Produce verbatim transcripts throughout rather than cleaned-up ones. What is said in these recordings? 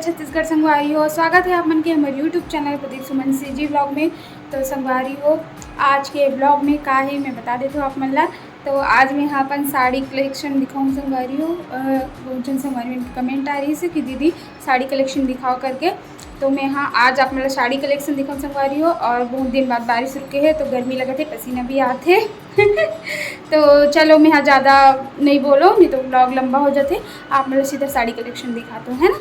छत्तीसगढ़ संगवारी हो, स्वागत है आप मन के हमर YouTube चैनल प्रदीप सुमन सीजी ब्लॉग में। तो संगवारी हो, आज के ब्लॉग में का है मैं बता देत हूँ आप मन ला। तो आज मैं हा अपन साड़ी कलेक्शन दिखाऊँ संगवारी हो। अ, बहुत जन संगवारी मन के कमेंट आ रही है कि दीदी साड़ी कलेक्शन दिखाओ करके। तो मैं हा आज आप मन ला साड़ी कलेक्शन दिखाऊँ संगवारी हो। और बहुत दिन बाद बारिश रुके है तो गर्मी लगत है, पसीना भी आत है। तो चलो मैं हा ज़्यादा नहीं बोलो, नहीं तो ब्लॉग लंबा हो जाते। आप मन ला सीधा साड़ी कलेक्शन दिखात हूँ, है ना।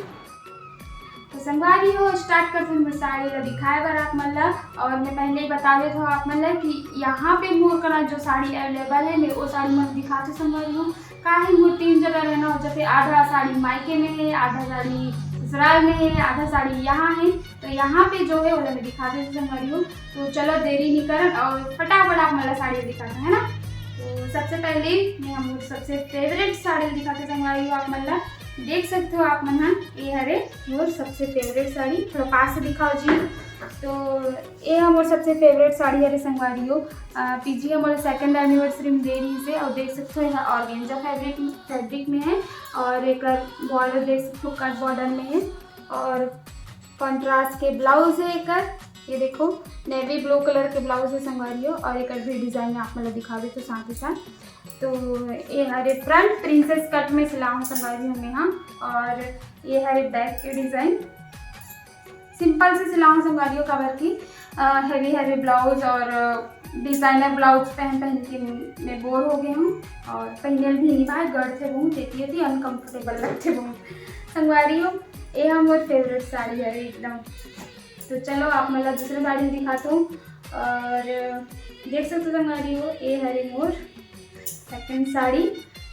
तो संगवारी हो, स्टार्ट करत हूँ मैं साड़ी ला दिखाए बर आप मन ला। और मैं पहले ही बता देत हूँ आप मन ला कि यहाँ पे मोर करा जो साड़ी अवेलेबल है, मैं वो साड़ी मन दिखात हूँ संगवारी हो। काहे मोर तीन जगह रहना हो जाथे, आधा साड़ी मायके में है, आधा साड़ी ससुराल में है, आधा साड़ी यहाँ है। तो यहाँ पे जो है वो मैं दिखा देती हूँ संगवारी हो। तो चलो देरी नहीं करन और फटाफट आप मन ला साड़ी दिखाते हैं ना। तो सबसे पहले मैं हम सबसे फेवरेट साड़ी दिखाते संगवारी हो आप मन ला। देख सकते हो आप मन हा, ये हरे मोर सबसे फेवरेट साड़ी। थोड़ा पास से दिखाओ जी। तो ये हा मोर सबसे फेवरेट साड़ी हरे संगवारी हो। अ, पीजी हा मोला सेकंड एनिवर्सरी में दे रही से। और देख सकते हो यहाँ ऑर्गेंजा फैब्रिक फैब्रिक में है। और एक बॉर्डर देख सकते हो, कट बॉर्डर में है। और कॉन्ट्रास्ट के ब्लाउज है एकर। ये देखो, नेवी ब्लू कलर के ब्लाउज है संगवारी हो। और एकर भी डिजाइन आप मतलब दिखा दे तो साथ ही साथ। तो ये हरे फ्रंट प्रिंसेस कट में सिलाऊँ संगवारी हो मैं हा। और ये हरे बैक के डिजाइन सिंपल से सिलाऊँ संगवारी हो, काबर की हेवी हेवी ब्लाउज और डिजाइनर ब्लाउज पहन पहन के मैं बोर हो गई हूँ। और पहने भी नहीं पाए, गढ़ थे बहुत, देती थी अनकंफर्टेबल लगते बहुत संगवारी हो। ये हा मोर फेवरेट साड़ी है एकदम। तो चलो आप मतलब दूसरे साड़ी दिखाता हूँ। और देख सकते हो संगवारी हो, ये हरे मोर सेकंड साड़ी।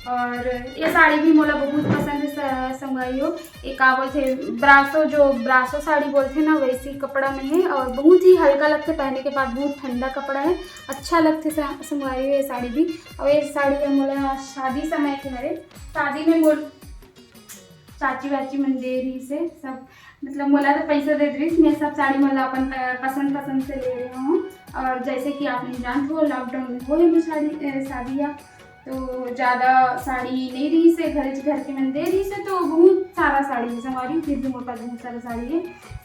और ये साड़ी भी मोला बहुत पसंद है स-, संगवारी हो। ये का बोलथे, ब्रासो, जो ब्रासो साड़ी बोलथे ना, वैसी कपड़ा में है और बहुत ही हल्का लगथे पहने के बाद, बहुत ठंडा कपड़ा है, अच्छा लगथे स-, संगवारी हो ये साड़ी भी। और ये साड़ी है मोला शादी समय के हरे, शादी में मोर चाची वाची मन दे रही से सब, मतलब मोला तो पैसा दे रही, मैं सब साड़ी मोला अपन प-, पसंद पसंद से ले रही हूँ। और जैसे कि आप मन जानते हो, लॉकडाउन में हो ही साड़ी, अ, शादी या तो ज़्यादा साड़ी नहीं रही से, घर घर के मन दे रही से, तो बहुत सारा साड़ी है संगवारी, फिर भी मोर पास बहुत सारा साड़ी है।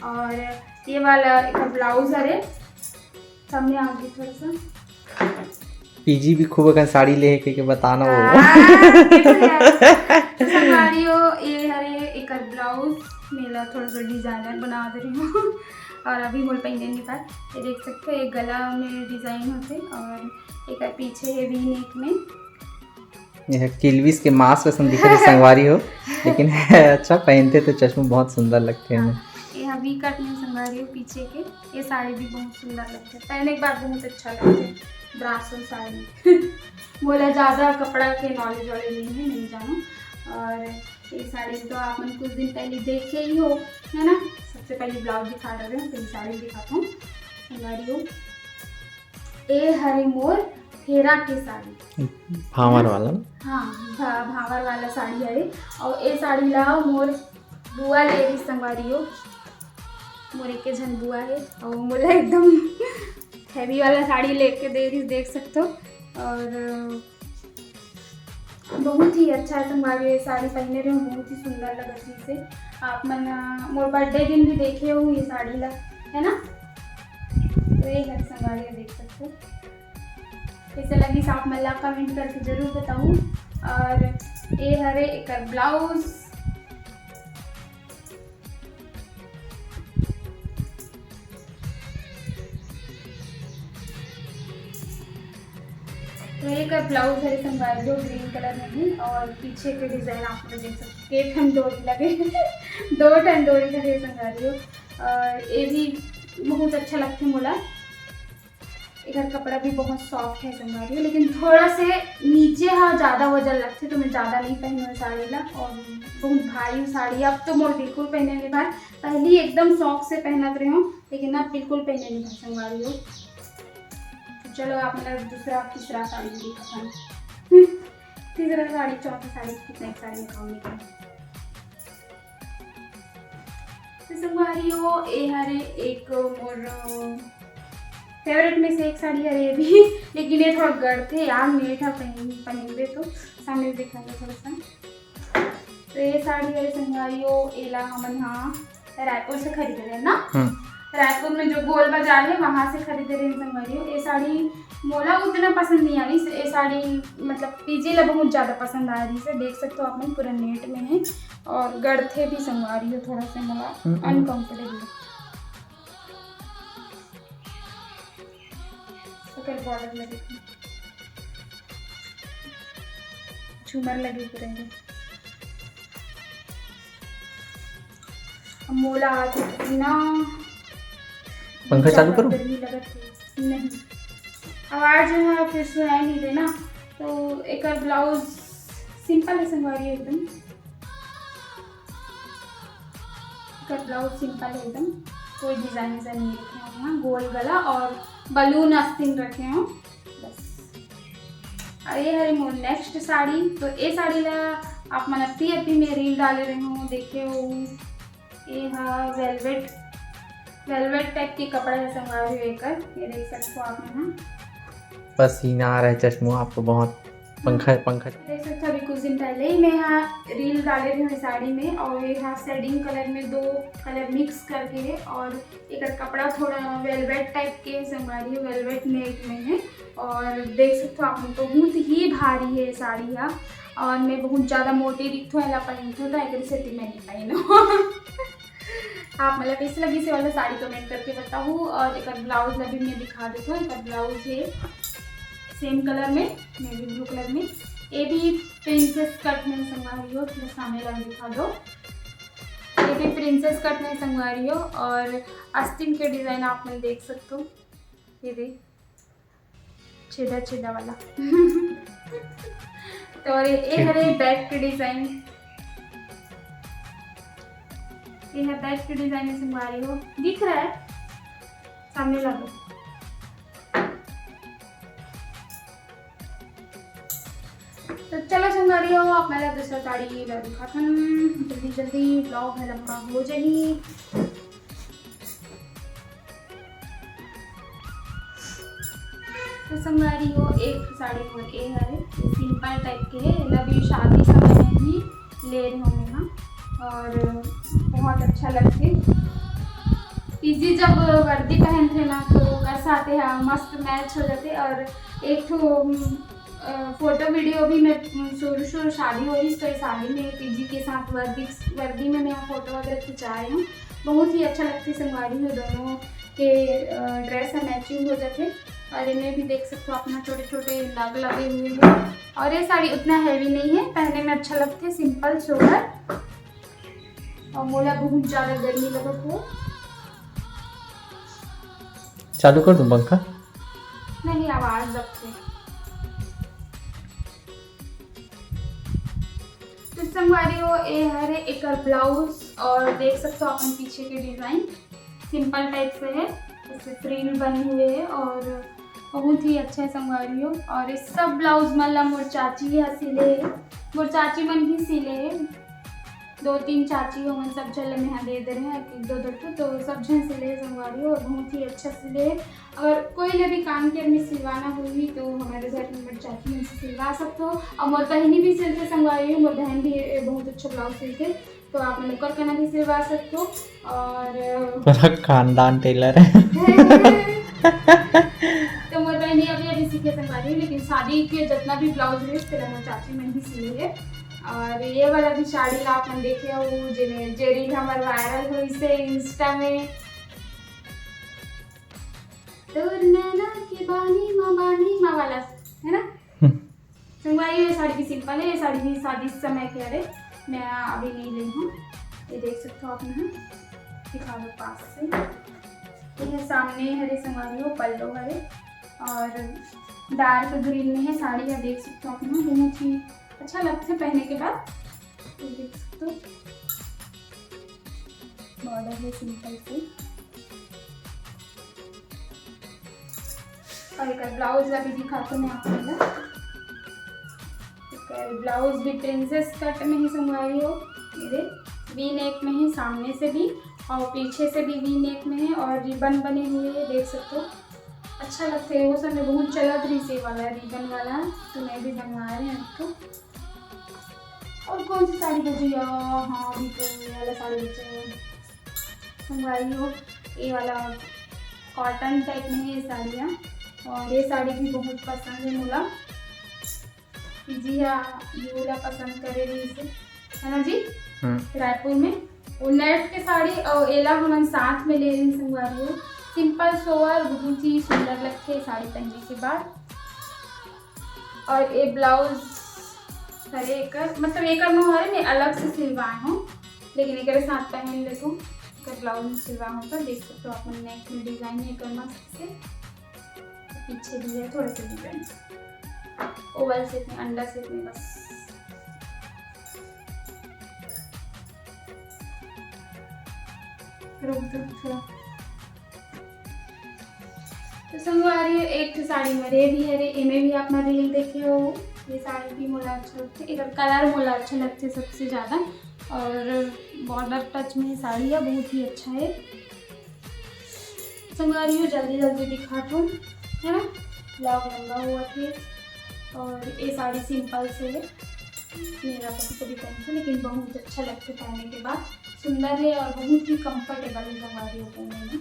और ये वाला एक ब्लाउज हरे, सामने आ गई थोड़ा सा। पीजी भी खूब अकन साड़ी ले हे के, के बताना वो। हाँ, ये तो है। तो संगवारी हो, ये हरे एकर ब्लाउज, मेला थोड़ा सा डिजाइनर बना दे रही हूँ। और अभी मोर पहने नहीं पाए, ये देख सकते हो, एक गला में डिजाइन होते और एक पीछे है वी नेक में। यह किलविस के मास्क असन दिखत हे संगवारी हो, लेकिन अच्छा पहनते तो चश्मा बहुत सुंदर लगते हैं। हाँ, ये वी कट में संगवारी हो पीछे के, ये साड़ी भी बहुत सुंदर लगते हैं, पहने के बाद बहुत अच्छा लगता है ब्रासो साड़ी। मोला ज़्यादा कपड़ा के नॉलेज वॉलेज नहीं है, नहीं जानूँ। और ये साड़ी तो आप मन कुछ दिन पहले देखे ही हो, है ना। सबसे पहले ब्लाउज दिखा रहे हो, तो ये साड़ी दिखाता हूँ संगवारी हो। ए हरे मोर फेरा के साड़ी, भांवर वाला ना? हाँ, भा-, भांवर वाला साड़ी हरे। और ए साड़ी ला मोर बुआ ले रही संगवारी हो, मोर एक झन बुआ है और मोला एकदम हैवी वाला साड़ी लेके दे रही, देख सकते हो। और बहुत ही अच्छा है संगवारी, ये साड़ी पहने रहे हो, बहुत ही सुंदर लगत रही से। आप मन, अ, मोर बर्थडे दिन भी देखे हो ये साड़ी ला, है ना। तो ये है संगवारी, देख सकते हो। कैसे लगी आप मन ला कमेंट करके जरूर बताऊँ। और ये हरे एकर ब्लाउज, तो ये का ब्लाउज है संगवारी हो, ग्रीन कलर में है और पीछे के डिजाइन आप लोग देख सकते हो, एक ठन डोरी लगे। दो ठन डोरी लगे संगवारी हो। और ये भी बहुत अच्छा लगता है मोला। एकर कपड़ा भी बहुत सॉफ्ट है संगवारी हो, लेकिन थोड़ा से नीचे हा ज़्यादा वजन लगते, तो मैं ज़्यादा नहीं पहनूँ साड़ी ला। और बहुत भारी साड़ी, अब तो मोर बिल्कुल पहने नहीं भाई, पहली एकदम शौक से पहनत रहे हूँ, लेकिन अब बिल्कुल पहने नहीं भाई संगवारी हो। तो चलो आप मतलब दूसरा तीसरा साड़ी भी दिखाता हूँ। तीसरा साड़ी, चौथा साड़ी, कितना एक साड़ी दिखाऊंगी। तो संगवारी हो, ए हरे एक मोर फेवरेट में से एक साड़ी हरे ये भी, लेकिन ये थोड़ा गढ़ थे यार, मेरे था पहन पहनबे तो सामने दिखाएंगे थोड़ा सा। तो ये साड़ी है संगवारी हो, एला हमन हा रायपुर से खरीदे रहे ना। हम्म। रायपुर में जो गोल बाजार है, वहाँ से खरीदे रहे संगवारी हो। ये साड़ी मोला उतना पसंद नहीं आ रही, ये साड़ी मतलब पीजी ला बहुत ज्यादा पसंद आ रही से। देख सकते हो आप मन, पूरा नेट में है और गड़थे भी संगवारी हो, थोड़ा सा मोला हम्म, हम्म। अनकंफर्टेबल। ओकर बॉर्डर में देखो, झूमर लगे हुए रहेंगे। अब मोला आज इतना पंखा चालू करूं? गर्मी लगत है। नहीं, आवाज है फिर सुनाई नहीं देना। तो एक ब्लाउज सिंपल है संगवारी एकदम। इसका ब्लाउज सिंपल है एकदम, कोई डिजाइन सा नहीं रखे हो यहाँ। गोल गला और बलून आस्तीन रखे हो बस। और ये हरे मोर नेक्स्ट साड़ी। तो ये साड़ी ला आप मन अति अति में रील डाले रहे हो, देखे हो। ये हा वेलवेट, वेलवेट टाइप के कपड़ा है संगवारी हो एकर। ये देख सकते हो आप मन हा। पसीना आ रहा है चश्मो आपको बहुत। पंखा, पंखा। देख सकते हो, अभी कुछ दिन पहले ही मैं यहाँ रील डाले रही हूँ साड़ी में, और ये हा शेडिंग कलर में दो कलर मिक्स करके है, और एक कपड़ा थोड़ा वेलवेट टाइप के संगवारी, वेलवेट नेट में है। और देख सकते हो आप मन, बहुत ही भारी है साड़ी हा, और मैं बहुत ज्यादा मोटी दिखथो एला पहनथो, तो एकर सेती मैं नहीं पहनो। आप मन ला कैसे लगिस ये वाला साड़ी, कमेंट करके बताहू। और एक ब्लाउज ला भी मैं दिखा देथो। एक ब्लाउज है सेम कलर में, नेवी ब्लू कलर में, ये भी प्रिंसेस कट में संगवारी हो, थोड़ा सामने वाला दिखा दो। ये भी प्रिंसेस कट में संगवारी हो, और आस्तीन के डिजाइन आप मन देख सकते हो, ये देख छेदा छेदा वाला। तो और ये, ये हरे बैक के डिजाइन, ये है बैक के डिजाइन में संगवारी हो, दिख रहा है सामने वाला। तो चलो संगवारी हो, आप मन ला दूसरा साड़ी ला दिखाथन जल्दी जल्दी, ब्लॉग है लंबा हो जाही। तो संगवारी हो, एक साड़ी मोर ए हरे, सिंपल टाइप के है, एला भी शादी समय में ही ले रहे हूँ मैं, हाँ। और बहुत अच्छा लगथे। पीजी जब वर्दी पहनथे ना, तो ओकर साथ हा मस्त मैच हो जाथे। और एक ठो, अम, अ, फोटो वीडियो भी मैं, अम, शुरू शुरू शादी हो रही, तो ये साड़ी में पीजी के साथ वर्दी, वर्दी में मैं फोटो वगैरह खिंचाए हूँ। बहुत ही अच्छा लगथे संगवारी हो, दोनों के, अ, ड्रेस हा मैचिंग हो जाथे। और इन्हें भी देख सकते हो, अपना छोटे छोटे नग लगे हुए हैं। और ये साड़ी उतना हैवी नहीं है, पहने में अच्छा लगथे, सिंपल सोबर। और मोला बहुत ज्यादा गर्मी लगत हो। चालू कर दूं पंखा? नहीं, आवाज लगथे। तो संगवारी हो, ए हरे एकर ब्लाउज, और देख सकते हो अपन पीछे के डिजाइन सिंपल टाइप से है, इससे फ्रिल बने हुए है और बहुत ही अच्छा है संगवारी हो। और ये सब ब्लाउज मन ला मोर चाची हा सिले है, मोर चाची मन ही सिले है। दो तीन चाची हो मन, सब झन ला मेहा दे दे रहे हैं, एक दो दो ठो, तो सब झन सिले है संगवारी हो, और बहुत ही अच्छा सिले है। अगर कोई ले भी कान के में सिलवाना होही तो हमारे घर में मोर चाची मन से सिलवा सकते हो। और मोर बहनी भी सिलथे संगवारी हो, मोर बहन भी, ए, बहुत अच्छा ब्लाउज सिलथे, तो आप मन ओकर कना भी सिलवा सकते हो। और पूरा खानदान टेलर है। तो मोर बहनी अभी अभी सीखे संगवारी हो, लेकिन शादी के जितना भी ब्लाउज है तेला मोर चाची मन ही सिले है। और ये वाला भी साड़ी ला आप मन देखे हो, जेमे जे रील हमर वायरल होइसे इंस्टा में, तोर नैना के बानी मा, बानी मा वाला, है ना? हम्म। संगवारी, ये साड़ी भी सिंपल है, ये साड़ी भी शादी समय के हरे, मैं अभी नहीं ली हूँ। ये देख सकते हो आप यहाँ, दिखा दो पास से। ये सामने हरे संगवारी हो, पल्लो हरे और डार्क ग्रीन में है साड़ी, या देख सकते हो आप यहाँ, बहुत ही अच्छा लगता है पहने के बाद। ये देख सकते हो, बॉर्डर है सिंपल से। और एक ब्लाउज ला भी दिखाते मैं आप लोग को। एक ब्लाउज भी प्रिंसेस कट में ही संगवारी हो, मेरे वी नेक में ही, सामने से भी और पीछे से भी वी नेक में है और रिबन बने हुए हैं, देख सकते हो। अच्छा लगता है, वो समय बहुत चलत रही से वाला रिबन वाला, तो मैं भी बनवा रही हूँ आपको। और कौन सी साड़ी बची है? हाँ, अभी तो ये वाला साड़ी बचा है। संगवारी हो, ये वाला कॉटन टाइप में है ये साड़ियाँ। और ये साड़ी भी बहुत पसंद है मोला। जी हाँ, ये वाला पसंद करे रही इसे, है ना जी? हम्म। रायपुर में वो नेट के साड़ी और एला हमन साथ में ले रही संगवारी हो। सिंपल सोवर बहुत ही सुंदर लगथे साड़ी पहनने के बाद। और ये ब्लाउज, अरे एकर मतलब एकर नो हरे, मैं अलग से सिलवाए हूँ, लेकिन एकरे साथ पहन लेथो। एकर ब्लाउज में सिलवा होता, देख सकते हो आप मन नेक में डिजाइन एकर मस्त से। पीछे भी है थोड़ा सा डिजाइन, ओवल शेप में, अंडा शेप में बस। रुक दो थोड़ा। तो संगवारी हो, एक ठो साड़ी मरे भी हरे, एमे भी आप मन रील देखे हो। ये साड़ी भी मोला अच्छा लगथे, एकर कलर मोला अच्छा लगथे सबसे ज्यादा। और बॉर्डर टच में साड़ी है, बहुत ही अच्छा है। संगवारी हो, जल्दी जल्दी दिखात हूँ, है ना, ब्लॉग लंबा हुआ थे। और ये साड़ी सिंपल से है, मेरा कभी कभी पहनता, लेकिन बहुत अच्छा लगता है पहनने के बाद, सुंदर है और बहुत ही कंफर्टेबल है संगवारी हो पहनने में।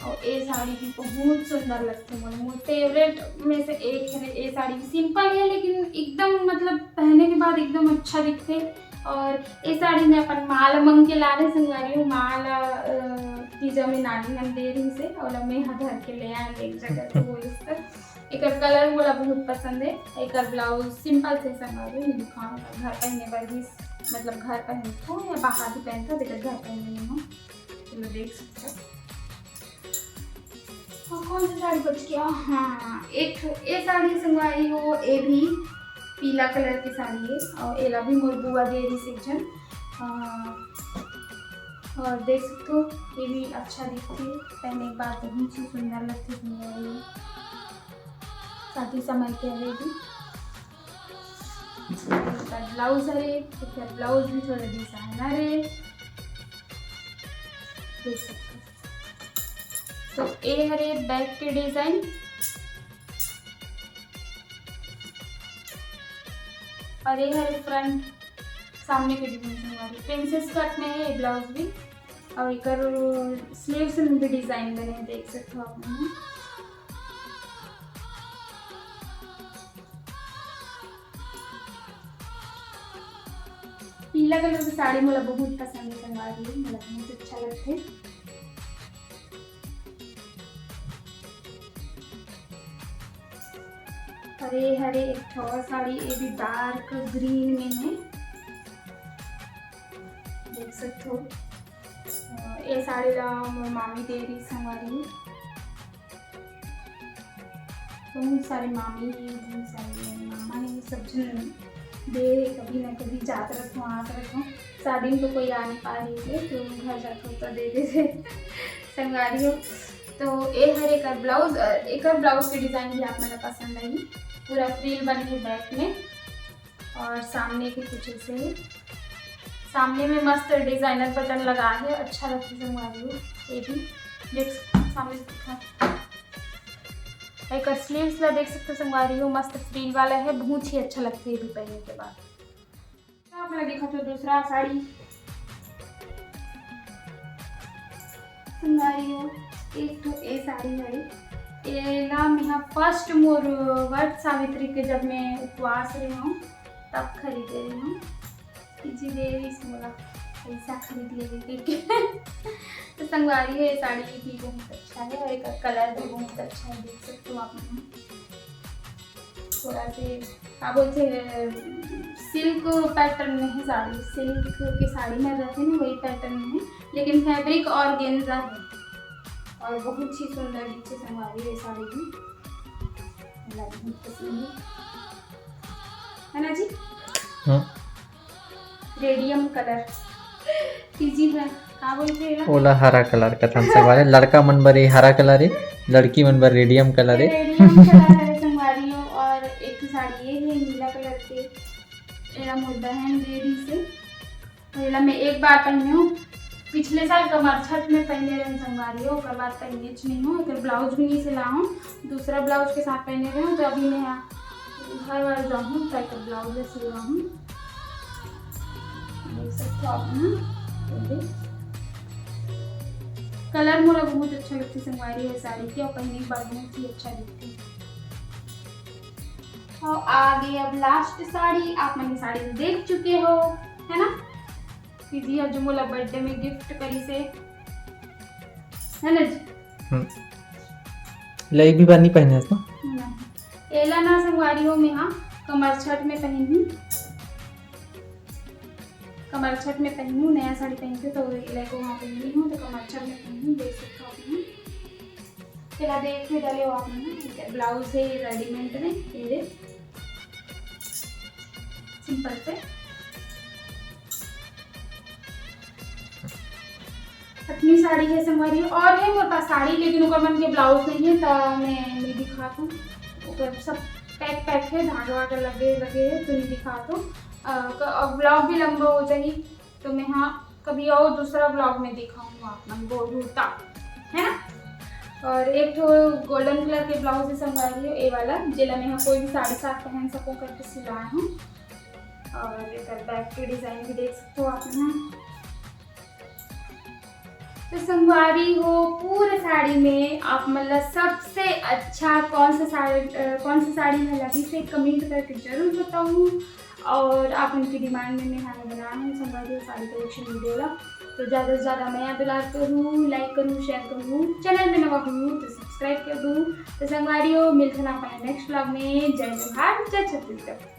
और ये साड़ी भी बहुत सुंदर लगती है, मोर फेवरेट में से एक है। ये साड़ी भी सिंपल है, लेकिन एकदम मतलब पहने के बाद एकदम अच्छा दिखते। और ये साड़ी में अपन माला मंग के ला रहे संगवारी हो, माला, अ, तीजा में नानी मन दे रही से, और मैं यहाँ धर के ले आए एक जगह से, वो इस तरह। एकर कलर मोला बहुत पसंद है। एकर ब्लाउज सिंपल से संगवारी हो, मैं दिखाऊँ, घर पहने बर भी, मतलब घर पहनथो या बाहर भी पहनथो, लेकिन घर पहने नहीं हो। चलो देख सकते हो। और कौन सा साड़ी बच गया? हाँ, एक ठो ये साड़ी संगवारी हो, ये भी पीला कलर की साड़ी है और एला भी मोर बुआ दे रही से एक झन। अ, और देख सकते हो, ये भी अच्छा दिखती है, पहने के बाद बहुत ही सुंदर लगती है संगवारी हो। शादी समय के हवे भी। इसका ब्लाउज हरे, तो फिर ब्लाउज भी थोड़ा डिजाइनर है, देख सकते हो। तो ये हरे बैक के डिजाइन और ये हरे फ्रंट, सामने के डिजाइन हमारी प्रिंसेस कट में है ये ब्लाउज भी। और एकर स्लीव्स में भी डिजाइन बने हैं, देख सकते हो आप मन। पीला कलर की साड़ी मोला बहुत पसंद है संगवारी हो, मोला बहुत अच्छा लगथे। अरे हरे एक ठो और साड़ी, ये भी डार्क ग्रीन में है, देख सकते हो। अ, ये साड़ी ला मोर मामी दे रही संगवारी हो। बहुत सारे मामी है, बहुत सारे मामा है, सब झन दे, कभी ना कभी जात रहत हो, आत रहत हो। शादी में तो कोई आ नहीं पा रही है, तो घर जात हो तो दे दे संगवारी हो। तो ये हर एकर ब्लाउज, अ, एकर ब्लाउज के डिजाइन भी आप मन ला पसंद आई। पूरा फ्रिल बने है बैक में और सामने के कुछ ऐसे है। सामने में मस्त डिजाइनर बटन लगा है, अच्छा लगता है संगवारी हो। ये भी देख सकते हो, सामने से दिखा। एकर स्लीव्स ला देख सकते हो संगवारी हो, मस्त फ्रिल वाला है, बहुत ही अच्छा लगता है ये भी पहनने के बाद। आप मन देखत हो दूसरा साड़ी संगवारी हो, एक ठो ए साड़ी है। एला मेहा फर्स्ट मोर व्रत सावित्री के जब मैं उपवास रहे हूँ तब खरीदे रहे हूँ। जी दे रही मोला पैसा खरीद लेवे के। तो संगवारी हो, ये साड़ी भी बहुत अच्छा है और एकर कलर भी बहुत अच्छा है, देख सकते हो आप मन। थोड़ा से का बोलते हैं, सिल्क पैटर्न में है साड़ी, सिल्क की साड़ी में रहते हैं वही पैटर्न में है, लेकिन फैब्रिक ऑर्गेन्जा है और बहुत ही सुंदर नीचे संगवारी है साड़ी भी, मोला बहुत पसंद है, है ना जी? हाँ। Radium colour. तीजी है, का बोलते हैं ना? ओला हरा कलर कथन संगवारी, लड़का मन बर ये हरा कलर है, लड़की मन बर रेडियम कलर है। रेडियम कलर है संगवारी हो, और एक ठो साड़ी ये है नीला कलर के, एला मोर बहन दे दी से, और एला मैं एक बार पहने हूँ, पिछले साल कमरछठ में पहने रहे संगवारी हो, ओकर बाद पहने च नहीं हूँ, एकर ब्लाउज भी नहीं सिला हूँ, दूसरा ब्लाउज के साथ पहने रहे हूँ, तो अभी मैं यहाँ घर वाले जाऊँ, ताकि ब्लाउज ले सिलवाऊँ। देख सकते हो आप ना, ये देख। कलर मोला बहुत अच्छा लगती संगवारी हो साड़ी के, और पहनने के बाद बहुत ही अच्छा दिखती। और आ गई अब लास्ट साड़ी। आप मन ये साड़ी देख चुके हो, है ना, कि जी, जो मोला बर्थडे में गिफ्ट करी से, है ना जी? हम्म। लई भी बार नहीं पहने हस ना? नहीं। एला ना संगवारी हो, मैं हाँ कमर छठ में पहनी हूँ, कमर छठ में पहनी हूँ, नया साड़ी पहन के, तो एला को वहाँ पहनी हूँ, तो कमर छठ में पहनी हूँ, देख सकते हो आप यहाँ। एला देख के डले हो आप यहाँ, ब्लाउज है ये रेडीमेड में, ये देख, सिंपल पे। इतनी साड़ी है संगवारी, और है मोर पास साड़ी, लेकिन ओकर मन के ब्लाउज नहीं है, तो मैं नहीं दिखात हूँ। ओकर सब पैक पैक है, धागा वागा लगे लगे है, तो नहीं दिखात हूँ। अ, क-, अब ब्लॉग भी लंबा हो जाही, तो मैं हाँ कभी और दूसरा ब्लॉग में दिखाऊँ आप मन को, होता है ना। और एक ठो गोल्डन कलर के ब्लाउज है संगवारी हो, ये वाला, जेला मैं हाँ कोई भी साड़ी साथ पहन सकूँ करके सिलाया हूँ। और एकर बैक के डिजाइन भी देख सकते हो आप यहाँ। तो संगवारी हो, पूरे साड़ी में आप मन ला सबसे अच्छा कौन सा साड़ी, अ, कौन सा साड़ी ह लगी से कमेंट करके जरूर बताऊँ। और आप उनकी डिमांड में मैं खाना बना रही हूँ संगवारी हो साड़ी कलेक्शन वीडियो ला। तो ज़्यादा से ज़्यादा मया दुलार करूँ, लाइक करूँ, शेयर करूँ, चैनल में नवा हूँ तो सब्सक्राइब कर दूँ। तो संगवारी हो, मिलते हैं अपन नेक्स्ट ब्लॉग में। जय जोहार, जय छत्तीसगढ़।